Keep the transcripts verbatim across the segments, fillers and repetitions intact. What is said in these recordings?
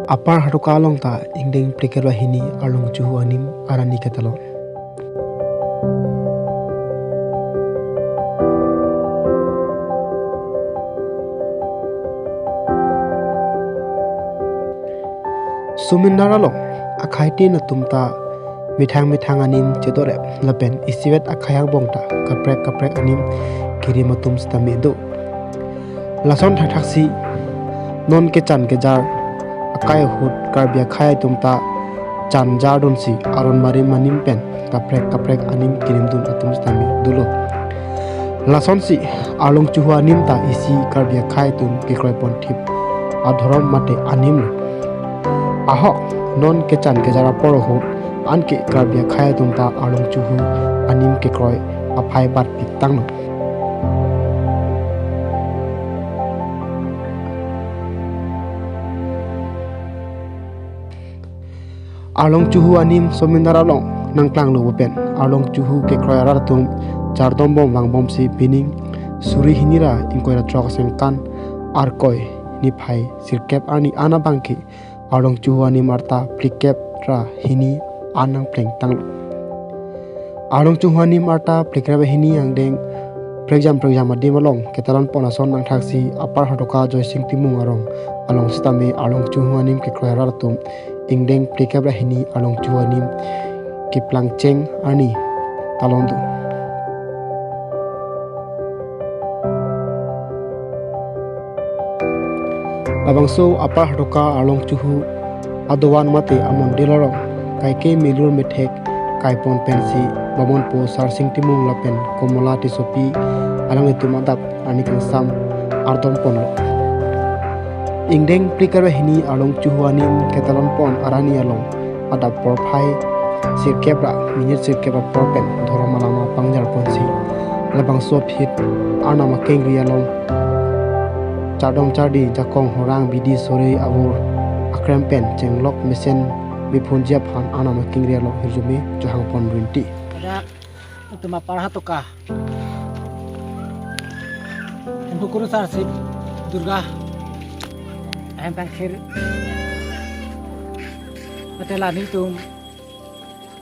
Upper Hatoka along ta ingdeng phlikep ra hini Arlong Chuhu anim arani ketalon. Somindar along akhaitin atum ta methang methang anim chedorep lapen isivet akhai angbong ta kaprek kaprek anim kirim atum sitame do. Lason thakthak si non kechan kejar akai ahut Karbi akhai atum ta chan jardun si aron marim anim pen kaprek kaprek anim kirimdun atum sitame dolo. Lasonsi Arlong Chuhu anim ta isi Karbi akhai atum kekroipon thip adhorom mate anim lo. Ahok non kechan kejar apor ahut anke Karbi akhai atum ta Arlong Chuhu anim kekroi aphai bat pitanglo. Arlong Chuhu anim Somindar along nangklanglo pen Arlong Chuhu kekroi arat atum chardom bom vangbomsi pining suri hini ra ingkoi ra throk asengkan Arkoi niphai sirkep arni an abangke Arlong Chuhu anim arta phlikep ra hini an nangplengtanglo. Arlong Chuhu anim arta phlikep ra hini angdeng prekjam prekjam adim along ketalonpon ason nangthaksi Upper Hatoka Joysing Timung arong along sitame Arlong Chuhu anim kekroi arat atum ingdeng phlikep ra hini Arlong Chuhu anim keplangcheng arni talon do. Labangso Upper Hatoka Arlong Chuhu adovan mate amondir arong kaike melur methek kaipon pensi bamonpo Sarsing Timung lapen Komola Tissopi alanglitum adap arni kangsam ardomponlo. Ingdeng phlikep ra hini Arlong Chuhu anim ketalonpon arani along adap porphai sirkep ra minit sirkep apor pen dhorom alama pangjarponsi labangso aphi Arnam akengri along chardom chardi jakong horang bidi sore avur akrem pen chenglok mesen mephunji aphan Arnam akengri along hirjume chohangpon rinti. Pada utama Upper Hatoka Hemphu Kurusar Shiv Durga ahem pangkhir mate la nelitum,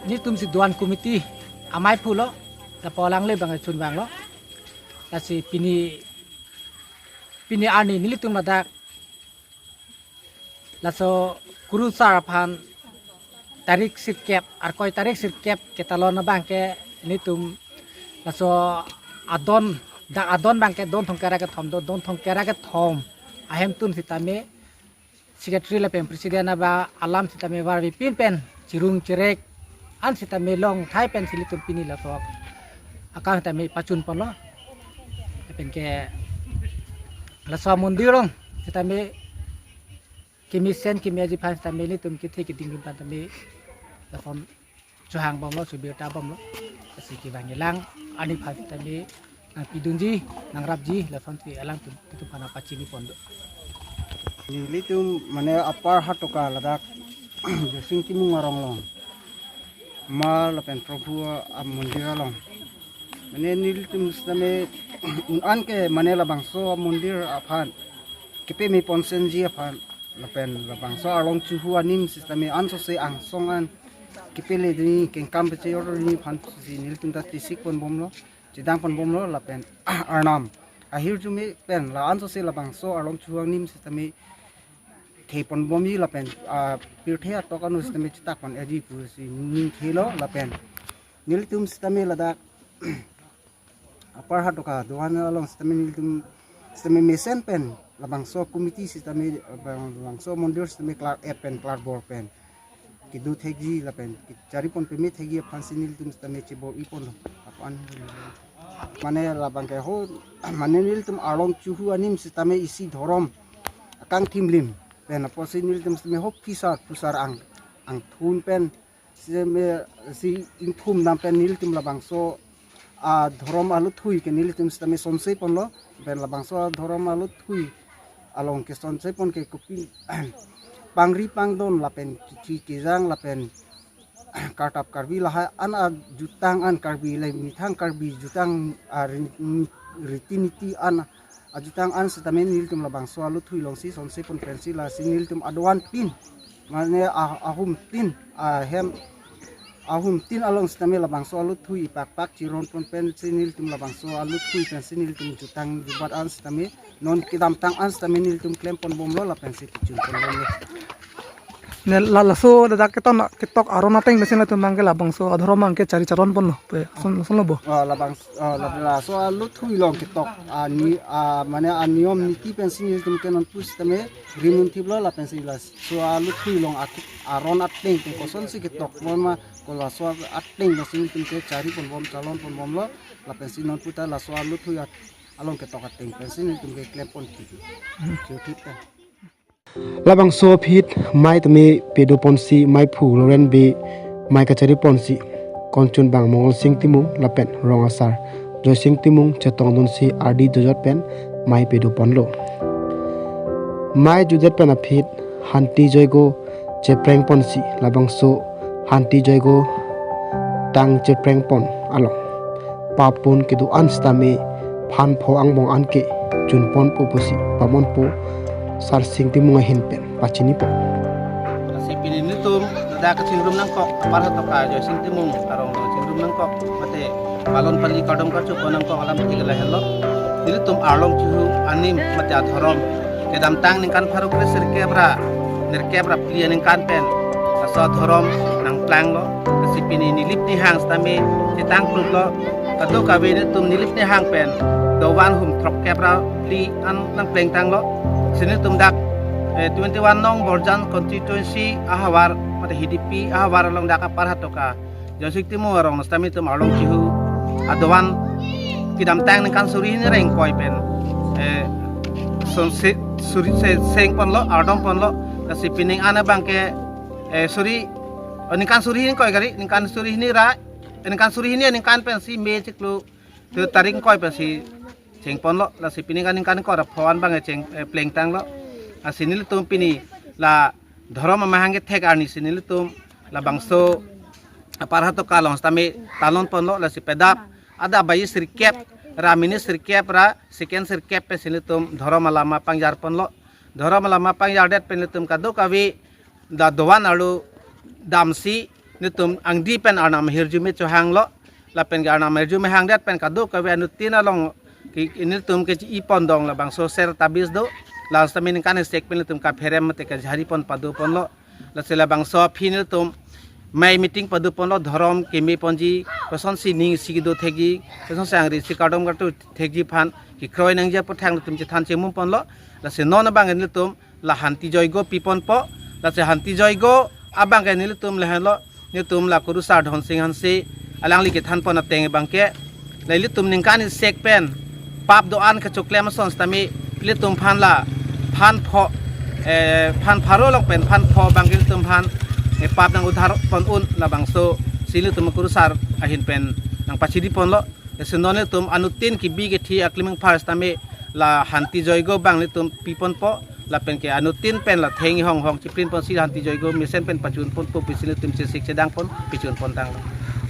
nelitum si doan committee amei phulo, lapu alangle bang chunvanglo. Lasi pini, pini arni nelitum ladak laso Kurusar aphan tarik sirkep, Arkoi tarik sirkep ketalon abangke nelitum laso adon, dak adon abangke don thomkep ra kethom do, don thomkep ra kethom ahemtun sitame secretary lapen president aba alam sitame varvepin pen chirung chirek an sitame longthai pensi nelitum pini laso akam sitame pachunponlo. Lapen ke laso amondir along sitame kemesen kemeji aphan sitame nelitum kethe keding aphan tame lason chohangbomlo, subirta bomlo. Lasi kevang kelang arni aphan sitame nangpidunji, nangrapji, lasonsi alangtum, itum aphan pachinipon do. Nelitum mane Upper Hatoka ladak Joysing Timung arong along, Ma lapen Prabhu amondir along, mane nelitum sitame un-an ke mane labangso amondir aphan kepemeponsenji aphan lapen labangso Arlong Chuhu anim sitame ansose angsong an kepele dini kengkam pechejor dini aphansi nelitum ta chesikponbomlo, chedangponbomlo lapen Arnam ahirjume pen la ansose labangso Arlong Chuhu anim sitame thepon-bomji lapen, ah, pirthe atok anu sitame chetakpon-eji pusi ningthelo lapen nelitum sitame ladak Upper Hatoka doan along sitame nelitum sitame mesen pen labangso committee sitame labangso mondir sitame klar-et pen klarbor pen kedo thekji lapen kecharipon peme thekji aphansi nelitum sitame chebor-iponlo. Aphan mane labang ke ho, mane nelitum Arlong Chuhu anim sitame isi dhorom akangthimlim pen apotsi nelitum sitame ho phisar phusar ang, angthun pen sitame si ingthum dam pen nelitum labangso adhorom aluthui ke nelitum sitame sonseponlo, pen labangso adhorom aluthui along kesonsepon ke kopi pangri pangdon lapen kithi kejang lapen kartap karbi lahai an ajutang an Karbi le methang Karbi jutang a ri-, ni-, riti niti an ajutang an sitame nelitum labangso aluthui alongsi sonse pon pensi lasi nelitum adovan tin, mane a- ahum tin, ahem ahum tin along sitame labangso aluthui pakpak chiron pon pensi nelitum labangso aluthui pensi nelitum jutang jubat an sitame non kedamtang an sitame nelitum klem pon bomlo lapensi kechun pon bomlo. Ne la laso ladak ketok ketok aron ateng pensi latum abangke labangso adhorom abangke chari charon ponlo pe son son lo bo. Ah, labang ah, la- laso aluthui along ketok ani ah, mane aniyom niti pensi nelitum ke non pusitame rimun thiplo lapensi laso aluthui along akit aron ateng pen kosonsi ketok lo ma, ko laso ateng pensi nelitum ke chari pon bom chalon pon bomlo lapensi non puta laso aluthui at- along ketok ateng pensi nelitum ke klem pon thip. Cheu thip ta. Labangso aphi mei tame pedo ponsi meiphu Loren Bey mei kachari ponsi konchun abang Mongol Sing Timung lapen rong asar Joy Sing Timung chetong dunsi ardi jojot pen mei pedo ponlo. Mei judet pen aphi Hanti Joigo chepreng ponsi labangso Hanti Joigo tang chepreng pon along pap pon kedo an sitame phan pho angbong an ke chun ponpo pusi pamon po Sar Sing Timung ahin pen pachini po. Lasi pini nelitum ladak kachingrum nangkok apar hatoka Joy Sing Timung arong chingrum nangkok mate balon pali kardom karcho pon nangkok alam thik lahenlo. Nelitum arlong chihu anim mate adhorom kedamtang ningkan pharo kresirkep ra nerkep ra phli aningkan pen laso adhorom nangplanglo. Lasi pini nilip nihang sitame chetang klutlo. Kadokave nelitum nilip nihang pen dovan hum throkkep ra phli an nangplengtanglo. Si nelitum dak eh, twenty one nong Borjan constituency ahavar mate H D P ahavar along dak apar hatoka Joy Sing Timung arong sitame nelitum arlong chihu adovan kedamtang ningkan suri hini ra ingkoi pen eh, sonse suri se seng ponlo, ardom ponlo. Lasi pining an abangke eh, suri oh, ningkan suri hini koi kali, ningkan suri hini ra eh, ningkan suri hini ningkan pensi May chiklo tu tarik ingkoi pensi cheng ponlo. Lasi pini kan ningkan ingkoi ra pho an abang cheng eh, plengtanglo. Lasi nelitum pini la dhorom amahang kethek arni si nelitum labangso apar hatoka along sitame talon ponlo. Lasi pedap ada bayi sirkep ra minit sirkep ra second sirkep pensi nelitum dhorom alama pangjar ponlo. Dhorom alama pangjardet pen nelitum kadokave la dovan arlo damsi nelitum angdi pen Arnam ahirjume chohanglo. Lapen ke Arnam ahirjume hangdet pen kadokave anuttin along ke nelitum ke i pondong labangso ser tabis do. Last time ningkan isek pen nelitum kapherem mate kajhari pon pado ponlo. Lasi labangso aphi nelitum mei meeting pado ponlo, dhorom keme ponji, kosonsi ning isi kedo thekji, kosonsi angri isi kardom karcho thekji aphan kekroi nangji aputhak nelitum chethan chemum ponlo. Lasi non abang nelitum la Hanti Joigo pi ponpo. Lasi Hanti Joigo abangke nelitum lahenlo, nelitum la Kurusar Dhonsing Hanse alangli kethan pon ateng abangke la ilitum ningkan isek pen pap do-an kechoklem ason sitame ilitum aphan la phan pho eh, phan pharo along pen phan pho abangke ilitum aphan eh, pap nang udhar pon un labangso si ilitum Kurusar ahin pen nangpachidi ponlo. Lasi non nelitum anuttin kebi kethe akliming phar sitame la Hanti Joigo abang nelitum pi ponpo lapen ke anuttin pen la theng ihong hong chiprin ponsi Hanti Joigo mesen pen pachun ponpo pusi nelitum chesik chedang pon pachun pontanglo.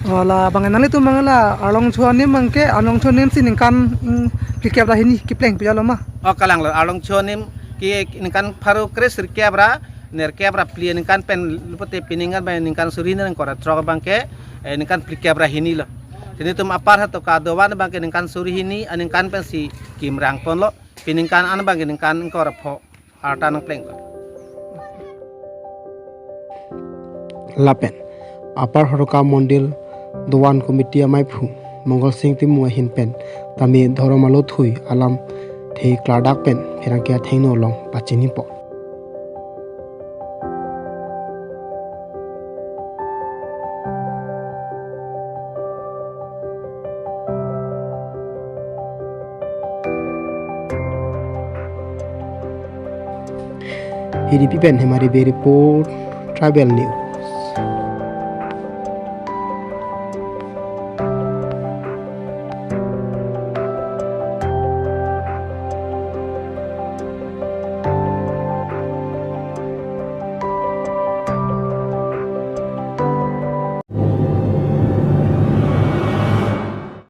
Oh, labang nanglitum abang la arlong chihu anim abangke arlong chihu anim si ningkan mm, phlikep ra hini kepleng pijalo ma? Oh, kalang lo, arlong chihu anim ke ningkan pharo kresirkep ra nerkep ra phli aningkan pen lapu te pining kan abang ningkan suri hini ingkoi ra throk abangke eh, ningkan phlikep ra hini lo. Si nelitum apar hatoka dovan abangke ningkan suri hini aningkan pensi kimrang ponlo. Piningkan an abangke ningkan ingkoi ra pho arta nangpleng pon. Lapen apar hatoka mondil dovan committee ameiphu Mongol Sing Timung ahin pen tame dhorom aluthui alamthe klardak pen pherangke athengno along pachini po. H D P pen Hemari Bey report, Tribal News.